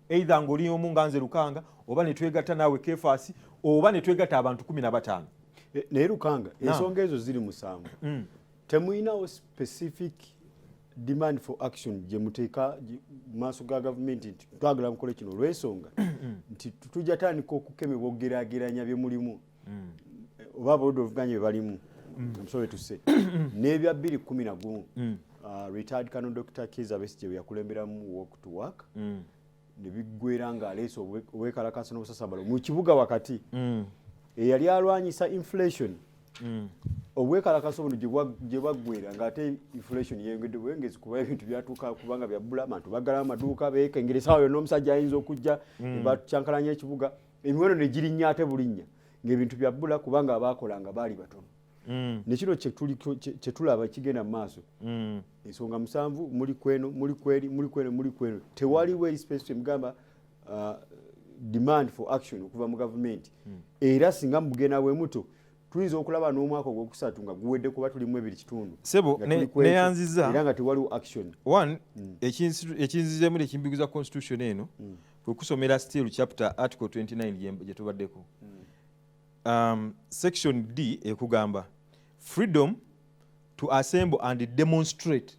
either ng'oli omu nga nze Lukanga, oba netwegatta naawe Kefasi, oba netwegatta abantu 15. Naye Lukanga, ensonga ezo ziri 7. Temuyinawo specific demand for action gye muteeka mu maaso ga gavumenti nti twagala mukole kino, olw'ensonga nti tujja tandika okukemebwa okugeraageranya bye mulimu oba aboludda oluvuganya bye balimu, omusobe tuse n'ebya 2011, retired Colonel Dr. Kizza Besigye bwe yakulemberamu walk to work, ne biggwera ng'aleese obwekalakaasa n'obusasambalo mu kibuga wakati. Eyali alwanyisa inflation, obwekalakaasa buno gye bwaggwera ng'ate inflation yeyongedde bwengezi, kuba ebintu byatuuka kubanga byabbula, abantu baggalawo amaduuka, beekengera essaawa yonna omusajja ayinza okujja ne bakyankalanya ekibuga, emiwendo ne girinnya ate bulinnya ng'ebintu byabbula kubanga abaakolanga baali batono. Ne kino kye tulaba kigenda mu maaso, ensonga 7, muli kweno, muli kweri, muli kweno, muli kweno, tewaliwo eri specific mugamba demand for action okuva mu gavumenti. Era singa mugenda bwe muto, tuyinza okulaba n'omwaka ogwokusatu nga guwedde, kuba tulimu ebiri kitundu Sebo, nga tuli ku ekyo, neyanziza. era nga tewaliwo action. One, ekinzizemu nekimbiguza constitution eno kwe kusomera still chapter article 29 gye tubaddeko. Section D ekugamba freedom to assemble and demonstrate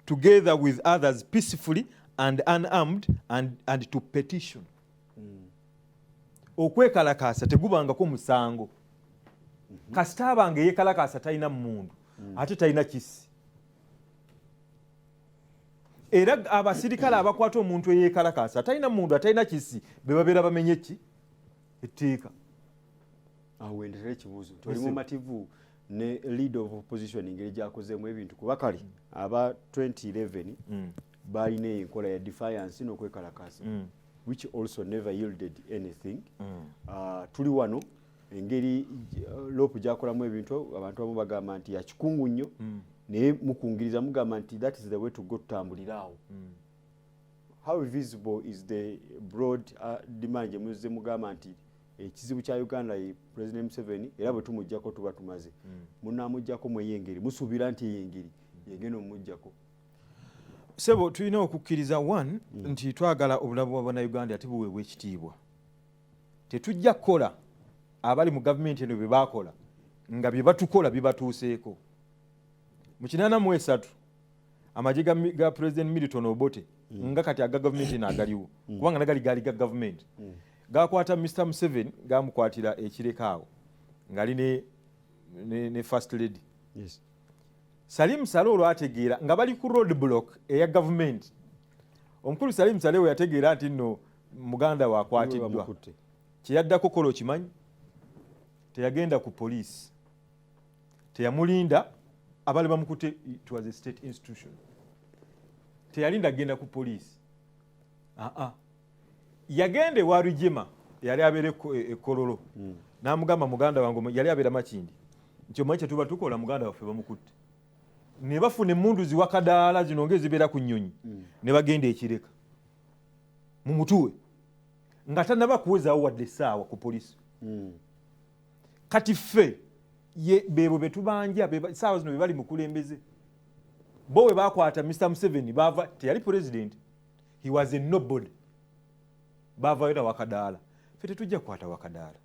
together with others peacefully and unarmed and to petition. Okwekalakaasa tegubangako musango kasita abanga eyekalakaasa talina mmundu ate talina kisi. Era abasirikale abakwata omuntu eyekalakaasa atalina mmundu, atalina kisi, be babeera bamenye ki? Etteeka. Awo wendetera ekibuuzo nti oli mumativu ne leader of opposition engeri gyakozeemu ebintu? Kuba kale aba 2011 balina enkola ya defiance n'okwekalakaasa, which also never yielded anything. Tuli wano engeri LOP gyakolamu ebintu, abantu abamu bagamba nti yakikungu nnyo, naye mukungiriza mugamba nti that is the way to go, tutambulire awo. How visible is the broad demand gye muzze mugamba nti ekizibu kya Uganda ye President Museveni, era bwe tumuggyako tuba tumaze? Munaamugyako mweyo engeri musuubira nti eyo engeri yegenda omuggyako? Sebo, tulina okukkiriza one nti twagala obulamu bwa bannayuganda ate buweebwa ekitiibwa. Tetujja kukola abali mu gavumenti eno bye baakola nga bye batukola bibatuuseeko mu 83 amagye ga President Milton Obote, nga kati aga gavumenti eno agaliwo, kubanga nagali gaali ga gavumenti, gakwata Mr Museveni, gamukwatira ekirekaawo ng'ali ne first lady. Salim Saleh olwategeera nga bali ku road block eya gavumenti, omukulu Salim Saleh we yategeera nti nno muganda we akwatiddwa, Bamukutte. Kyeyaddako kola okimanyi? Teyagenda ku poliisi, teyamulinda abali bamukutte, it was a state institution, teyalinda kugenda ku poliisi. Aa, yagenda ewa Rwigyema eyali abeera e Kololo, n'amugamba muganda wange yali abeera Makindi, nti omanyi kyetuba tukola, muganda waffe bamukutte. Ne bafuna emundu ziwakadaala zino ngaezibeera ku nnyonyi, ne bagenda ekireka mumutuwe nga tanaba kuwezaawo wadde essaawa ku poliisi. Kati ffe beebo betubanja, saawa zino bebali mukulembeze. Bo we bakwata Mr Museveni, bava teyali president, he was a nobody, bavayo na wakadaala. Ffe tetujja kukwata wakadaala.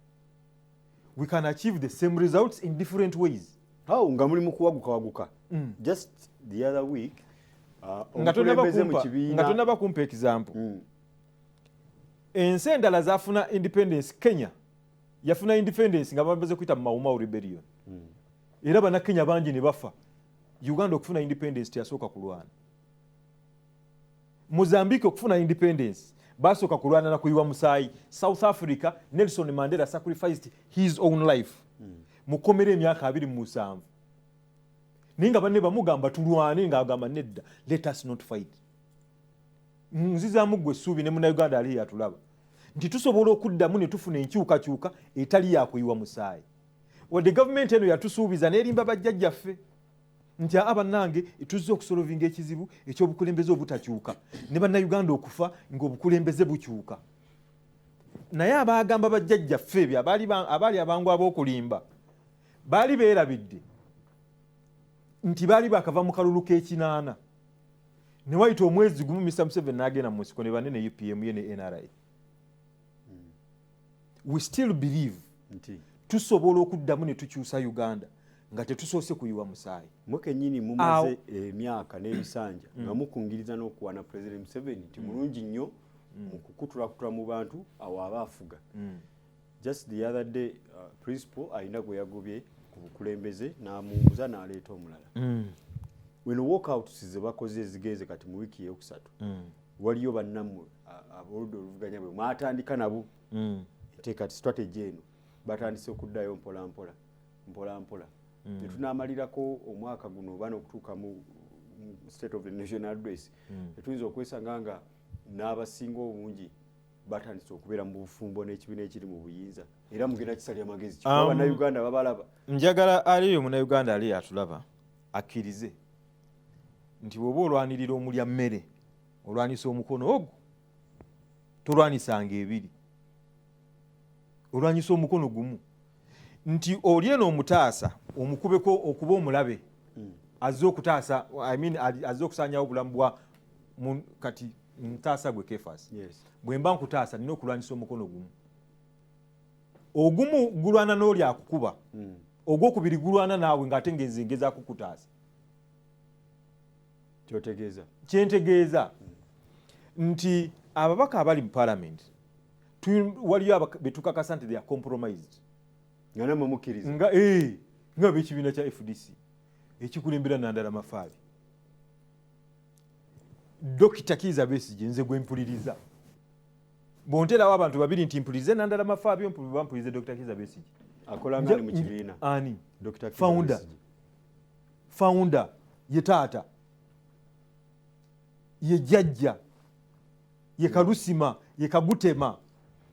We can achieve the same results in different ways. Awo nga muli mu kuwagukawaguka, just the other week Nga tonaba omukulembeze mu kumpa, nga kibiina tonaba kumpa example, ensi endala zafuna independence. Kenya yafuna independence nga bamaze kuyita mu Mau Mau rebellion, era bannakenya bangi ne bafa. Uganda okufuna independence teyasooka kulwana. Mozambique okufuna independence Basooka kulwana na kuyiwa musaayi. South Africa, Nelson Mandela sacrificed his own life mukomera emyaka 27, naye nga banne bamugamba tulwane, ng'agamba nedda, let us not fight. Nzizaamu gwe essuubi ne Munnayuganda ali yatulaba nti tusobola okuddamu ne tufuna enkyukakyuka etali yakuyiwa musaayi, wadde gavumenti eno yatusuubiza n'erimba bajjajjaffe nti aa, bannange, tuzze okusolvinga ekizibu ekyobukulembeze obutakyuka ne Bannayuganda okufa ng'obukulembeze bukyuka. Naye abaagamba bajjajjaffe ebyo abaali abangu ab'okulimba baali beerabidde nti baali bakava mu kalulu k'ekinaana ne wayita omwezi gumu Mr Museveni n'agenda mu nsiko ne banne ne UPM ye ne NRA. We still believe nti tusobola okuddamu ne tukyusa Uganda nga tetusoose kuyiwa musaayi. Mwe kennyini mumaze emyaka n'ebisanja nga mukungiriza n'okuwaana President Museveni nti mulungi nnyo mu kukutulakutula mu bantu awo aba afuga. Just the other day, principal alina gwe yagobye ku bukulembeze n'amuwumuza n'aleeta omulala. Weno walkouts ze bakoze ezigenze kati mu wiiki eyokusatu, waliyo bannammwe ab'oludda oluvuganya bwe mwatandika nabo enteeka strategy eno, batandise okuddayo mpola mpola mpola mpola netunaamalirako omwaka guno oba n'okutuuka mu State of the Nation Address, tetuyinza okwesanga nga n'abasinga obungi batandise okubeera mu bufumbo n'ekibiina ekiri mu buyinza, era mugenda kisalya magezi kikuba Bannayuganda babalaba? Njagala aliyo Munnayuganda ali atulaba akkirize nti bw'oba olwanirira omulya mmere, olwanisa omukono ogwo, tolwanisanga ebiri, olwanyisa omukono gumu, nti oli eno omutaasa omukubeko okuba omulabe azze okutaasa, I mean, azze okusaanyawo obulamu bwa kati ntaasa gwe Kefas. Bwe mba nkutaasa, nina okulwanyisa omukono gumu. Ogumu gulwana n'oli akukuba, ogwokubiri gulwana naawe ng'ate ngenze ngezaako kutaasa. Kyotegeeza? Kyentegeeza nti ababaka abali mu parliament waliyo betukakasa nti they are compromised. Nga namwe mukkiriza? Nga b'ekibiina kya FDC ekikulembera Nandala Mafaabi, Dokita Kiiza Besigye, nze gwe mpuliriza. Bw'onterawo abantu babiri nti mpulirize Nandala Mafaabi oba mpulirize Dr Kiiza Besigye, Akola nga ali mu kibiina? Ani? Dr. Kiiza Founder. Besigye. Founder ye taata, ye jjajja, ye kalusima, ye kagutema.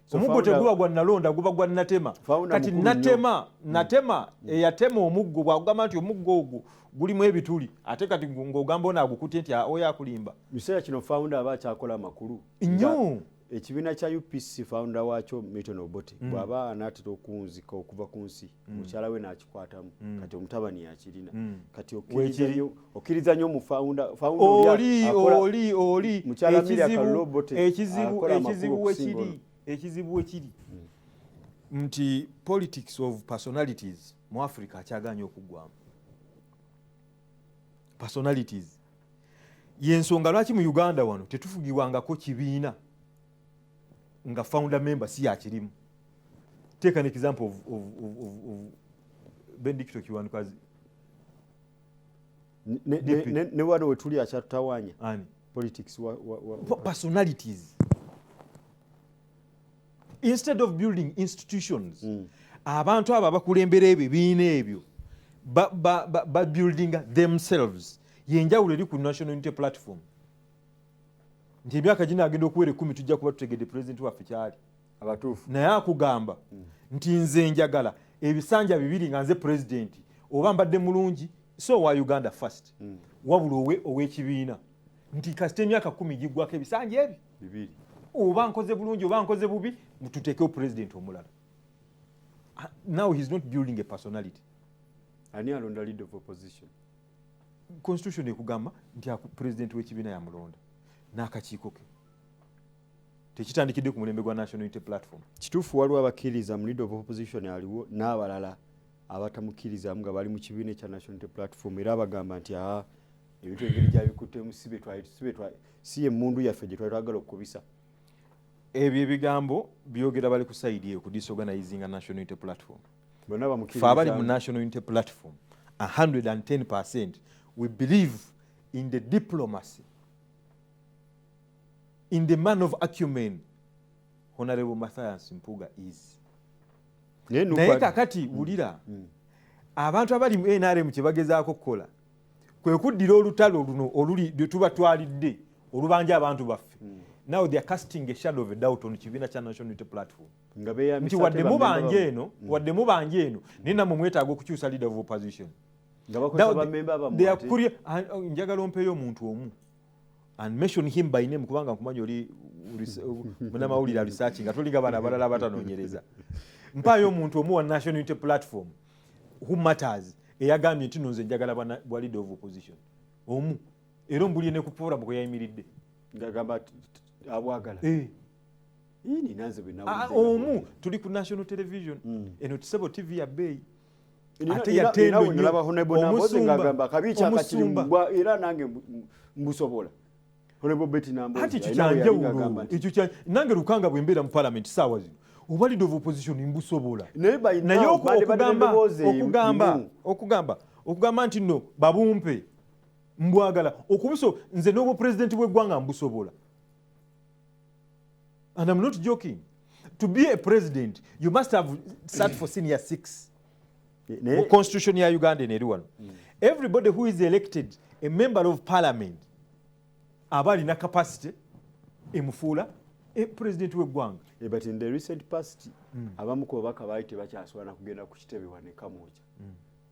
So Omuggo teguba gwa nalonda, guba gwa natema. Founder Kati mukulu nnyo. Natema, natema eyatema omuggo bwagamba nti omuggo ogwo gulimu ebituli, ate kati ng'ogamba ono agukutye nti, "Ah, oyo akulimba." Mu kiseera kino founder aba akyakola amakulu? Nnyo. Nga ekibiina kya UPC, founder waakyo Milton Obote bw'aba anaatera okuwunzika okuva ku nsi, mukyala we n'akikwatamu, kati omutabani yakirina. Kati Weekiri. okkiriza nnyo mu founder oli Oli oli Mukyala Amelia Kalulu Obote akola amakulu ekizibu okusinga wekiri ono. Ekizibu wekiri nti politics of personalities mu Africa akyaganya okuggwamu. Personalities yensonga lwaki mu Uganda wano tetufugibwangako kibiina nga founder member si yakirimu. Take an example of Benedicto Kiwanuka's DP. Ne wano wetuli akyatutawaanya. Ani? Politics wa Personalities instead of building institutions. Abantu abo abakulembera ebibiina ebyo ba buildinga themselves. Yenjawulo eri ku National Unity Platform nti emyaka ginaagenda okuwera 10 tujja kuba tutegedde pulezidenti waffe kyali. Abatuufu. Naye akugamba nti nze njagala ebisanja 2 nga nze pulezidenti, oba mbadde mulungi, so wa Uganda first, wabula ow'ekibiina nti kasita emyaka 10 giggwako ebisanja ebi 2, oba nkoze bulungi oba nkoze bubi, tuteekewo pulezidenti omulala. Ah, now he's not building a personality. Ani alonda leader of opposition? Constitution ekugamba nti pulezidenti w'ekibiina yamulonda n'akakiiko ke. Tekitandikidde ku mulembe gwa National Unity Platform. Kituufu waliwo abakkiriza mu leader of opposition aliwo n'abalala abatamukkirizamu nga bali mu kibiina ekya National Unity Platform, era abagamba nti aa, ebintu engeri gyabikuttemu si ye mundu yaffe gye twali twagala okukubisa? Ebyo ebigambo byogera bali ku side eyo ku disorganizinga National Unity Platform. Bonna Fe abali mu bamukkirizamu? National Unity Platform 110, we believe in the diplomacy. In the man of acumen Honorable Mathias Mpuuga is. Naye kakati wulira, abantu abali mu NRM kye bagezaako kukola kwe kuddira olutalo luno oluli lwe tuba twalidde olubanja abantu baffe. Now they are casting a shadow of a doubt on kibiina kya National Unity Platform nga nti beeyambisa wadde ate mubanja bammemba eno, wadde mubanja eno, naye nammwe mwetaaga okukyusa leader of opposition. Nga bakozesa Now, bammemba bammwe they are ate. Ah, njagala ompeeyo omuntu omu and mention him by name, kubanga nkumanyi oli munamawulire research nga tolinga bana abalala abatanoonyereza. Mpaayo omuntu omu wa National Unity Platform who matters eyagambye nti no, nze njagala bwa leader of opposition omu, era ombulye ne ku forum kwe yayimiridde. Ngagamba abwagala. Eh. Ii, nina nze bwe Ah, nawulidde. Omu tuli ku national television eno, tusebo TV ya bbeeyi ate Nina- ya ttendo nina we nnyo. nalaba Honorable Nambooze ng'agamba akabi kyakakiri Omusumba. era nange mbusobola. Honorable Betty Nambooze Anti ekyo alina we yali ng'agamba kyanjawulo. nti Ekyo nange Lukanga bwe mbeera mu parliament saawa zino oba leader of opposition mbusobola. Naye by Naye now, bandibadde n'eddoboozi okugamba emu. okugamba nti no, babumpe mbwagala okubuso, nze n'obwa pulezidenti bw'eggwanga mbusobola, and I'm not joking. To be a president you must have sat for senior six. Naye Mu constitution ya Uganda eno eri wano, everybody who is elected a member of parliament aba alina capacity emufuula president w'eggwanga. Eh, but in the recent past abamu ku babaka baali tebakyasobola na kugenda ku kitebe wano e Kamwokya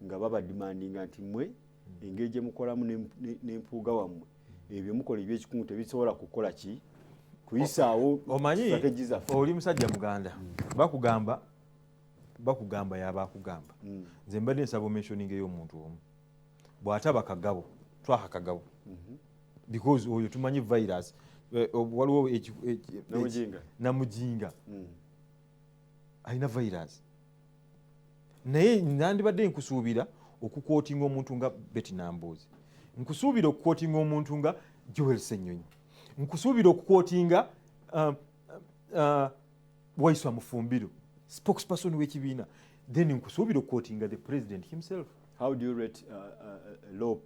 nga babademandinga nti mmwe engeri gye mukolamu n'empuuga wammwe, ebyo mukola ebyekikungu tebisobola kukola ki kuyisaawo Omanyi strategy zaffe. oli musajja muganda, bakugamba yaba akugamba. Nze mbadde nsaba omentioning ey'omuntu omu bw'ataba Kagabo, twaha Kagabo, because oyo tumanyi virus. Waliwo Namujinga. Namujinga alina virus, naye nandibadde nkusuubira okuquotinga omuntu nga Betty Nambooze, nkusuubira okuquotinga omuntu nga Joel Ssenyonyi, nkusuubira okuquotinga Waiswa Mufumbiro, spokesperson w'ekibiina, then nkusuubira okuquotinga the president himself. How do you rate LOP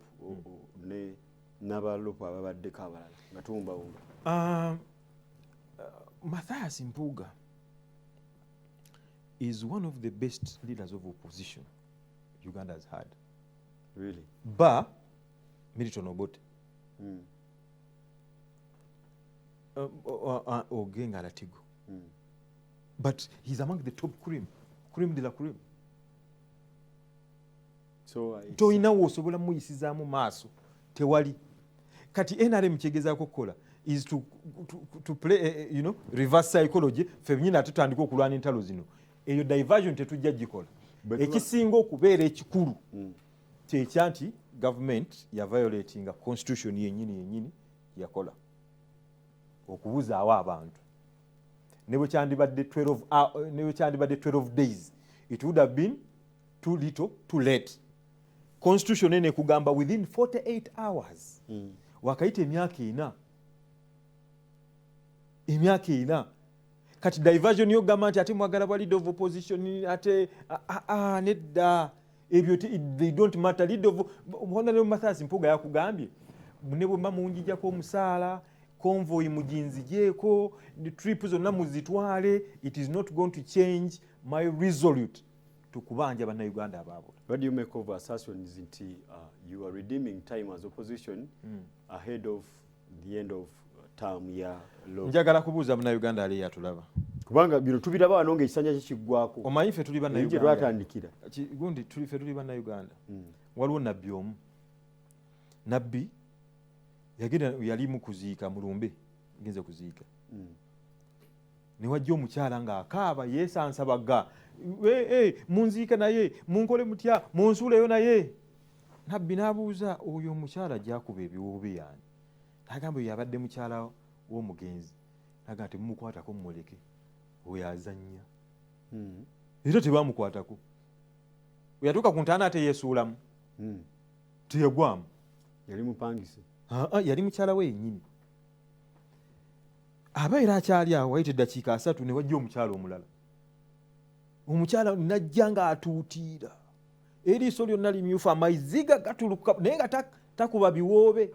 ne n'aba LOP ababaddeko abalala nga tuwumbawumba? Matthias Mpuuga is one of the best leaders of opposition Uganda has had. Really? Ba Milton Obote, Ogenga Latigo. But he's among the top cream, cream de la cream. So Toyinawo osobola muyisizaamu maaso, tewali. Kati NRM kyegezaako okukola is to play reverse psychology. Ffe nyina ate tutandika okulwana entalo zino, eyo diversion tetujja gikola. Ekisinga okubeera ekikulu kyekya nti government ya violatinga constitution yennyini yennyini yakola okubuzaawo abantu. Ne bwe kyandibadde 12 ne bwe kyandibadde 12 days, it would have been too little too late. Constitution eno ekugamba within 48 hours. Wakayita emyaka 4, emyaka 4. Kati diversion yogamba nti ate mwagala bwa leader of opposition ate nedda, ebyo they don't matter. Leader of Honorable Mathias Mpuuga yakugambye ne bwe mba munjijjako omusaala, convoy muginzigyeko, trip zonna muzitwale, it is not going to change my resolute tukubanja bannayuganda abaabula. What do you make of assertions nti you are redeeming time as opposition ahead of the end of term ya law? Njagala kubuuza munnayuganda ali yatulaba. Kubanga bino tubiraba wano ng'ekisanja kye kiggwako. Omanyi ffe tuli Eri gye bannayuganda. twatandikira. Gundi ffe tuli bannayuganda. Waliwo nabbi omu, nabbi yagenda yali mu kuziika mulumbe, genze kuziika, newajja omukyala ng'akaaba yeesansabaga, "Eh, munziika naye munkole mutya, munsuuleyo." Naye nabbi n'abuuza oyo omukyala gyakuba ebiwoobe yani, nagamba oyo yabadde mukyala w'omugenzi. Nagamba temumukwatako, mumuleke oyo azannya. Era tebamukwatako. Yatuuka ku ntaana ate yeesuulamu. Teyagwamu. Yali mupangise. Aa, yali mukyala we yennyini. Aba era akyali awo wayita eddakiika 30 ne wajja omukyala omulala. Omukyala najja ng'atuutiira, eriiso lyonna limyufu, amaziga gatuluka, naye nga takuba biwoobe.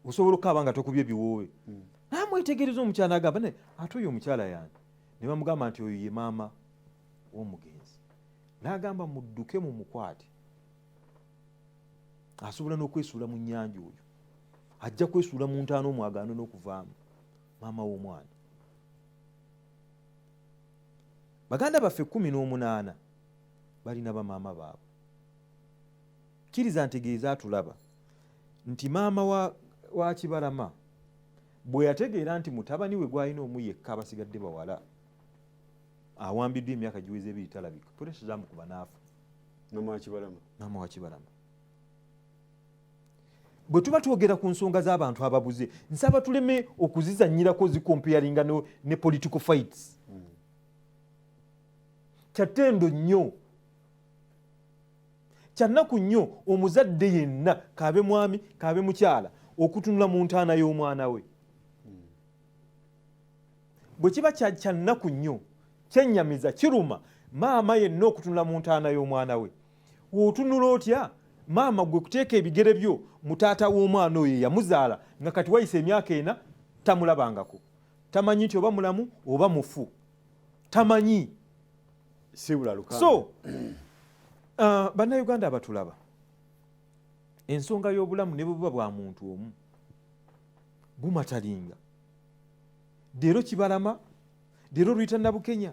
Osobola okukaaba nga tokubye biwoobe. Namwetegereza omukyala, nagamba, "Naye ate oyo omukyala yani?" Ne bamugamba nti oyo ye maama w'omugenzi. N'agamba, "Mudduke mumukwate, asobola n'okwesuula mu nnyanja. Oyo ajja kwesuula mu ntaana omwagaano n'okuvaamu." Maama w'omwana. Baganda baffe 18 balina bamaama baabwe. Kkiriza ntegeeza atulaba nti maama wa Kibalama bwe yategeera nti mutabani we gwalina omu yekka, abasigadde bawala, awambiddwa emyaka giweza 2 talabika, pressure zamukuba n'afa. Mama wa Kibalama. Maama wa Kibalama. Bwe tuba twogera ku nsonga z'abantu ababuze, nsaba tuleme okuzizanyirako, zicomparinga ne political fights. Kyattendo nnyo, kyannaku nnyo omuzadde yenna, kaabe mwami kaabe mukyala, okutunula mu ntaana y'omwana we. Bwe kiba kyannaku nnyo, kyennyamiza, kiruma maama yenna okutunula mu ntaana y'omwana we. Otunula otya maama gwe kuteeka ebigere byo mu taata w'omwana oyo eyamuzaala, nga kati wayise emyaka 4 tamulabangako, tamanyi nti oba mulamu oba mufu, tamanyi? Sibula Lukanga. So bannayuganda abatulaba, ensonga y'obulamu ne bwe buba bwa muntu omu bumatalinga. Leero Kibalama, leero Luyita Nabukenya,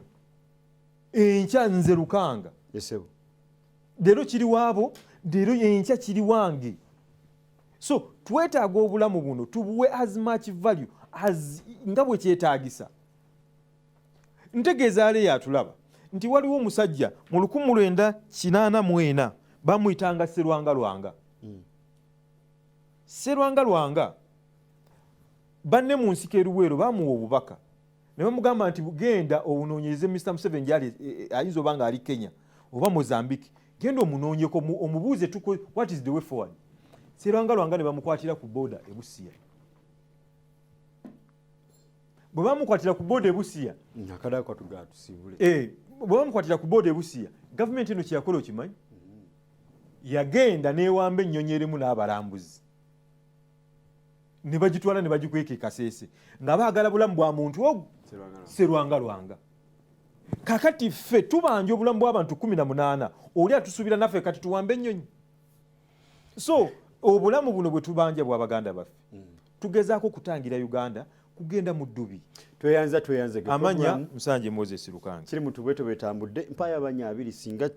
enkya nze Lukanga. Esebo. Leero kiri waabo, leero enkya kiri wange. So twetaaga obulamu buno tubuwe as much value as nga bwe kyetaagisa. Ntegeeza ale yatulaba nti waliwo omusajja mu 1984 bamuyitanga Serwanga Lwanga. Serwanga Lwanga, banne mu nsiko eruweero bamuwa obubaka ne bamugamba nti genda onoonyereze Mr Museveni gyali, ayinza oba nga ali Kenya oba Mozambique, genda omunoonyeko, omubuuze what is the way forward. Serwanga Lwanga ne bamukwatira ku boda e Busia. Bwe bamukwatira ku boda e Busia, Akadako katugaa tusiibule. Bwe bamukwatira ku boda e Busia, gavumenti eno kyeyakola okimanyi? Yagenda newamba ennyonyi erimu n'abalambuzi ne bagitwala ne bagikweka e Kaseese nga baagala bulamu bwa muntu ogwo. Serwanga. Serwanga Lwanga. Kakati ffe tubanja obulamu bw'abantu 18, oli atusuubira naffe kati tuwambe ennyonyi. So obulamu buno bwe tubanja bw'abaganda baffe, tugezaako okutangira Uganda kugenda mu ddubi. Tweyanza, tweyanze. Amanya Musanje Moses Lukanga. Kiri mu tubweto bwetambudde mpaayo abanya abiri. Singa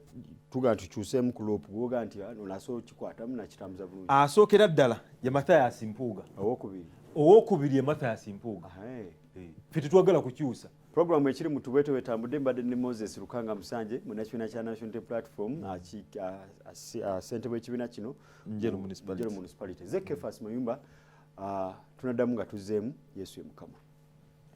tuga tukyuseemu ku loopu gwoga nti ono asobola okikwatamu nakitambuza bulungi. Asookera ddala ye Mathias Mpuuga. Owokubiri? Owokubiri ye Mathias Mpuuga. Ffe tetwagala kukyusa. Programu ekiri mu tubweto bwetambudde, mbadde ne Moses Lukanga Musanje, munnakibiina kya National Unity Platform, ssentebe w'ekibiina kino Njeru Municipality. Njeru Municipality. Ze Kefas Mayumba. Tunaddamu nga tuzzeemu. Yesu ye Mukama.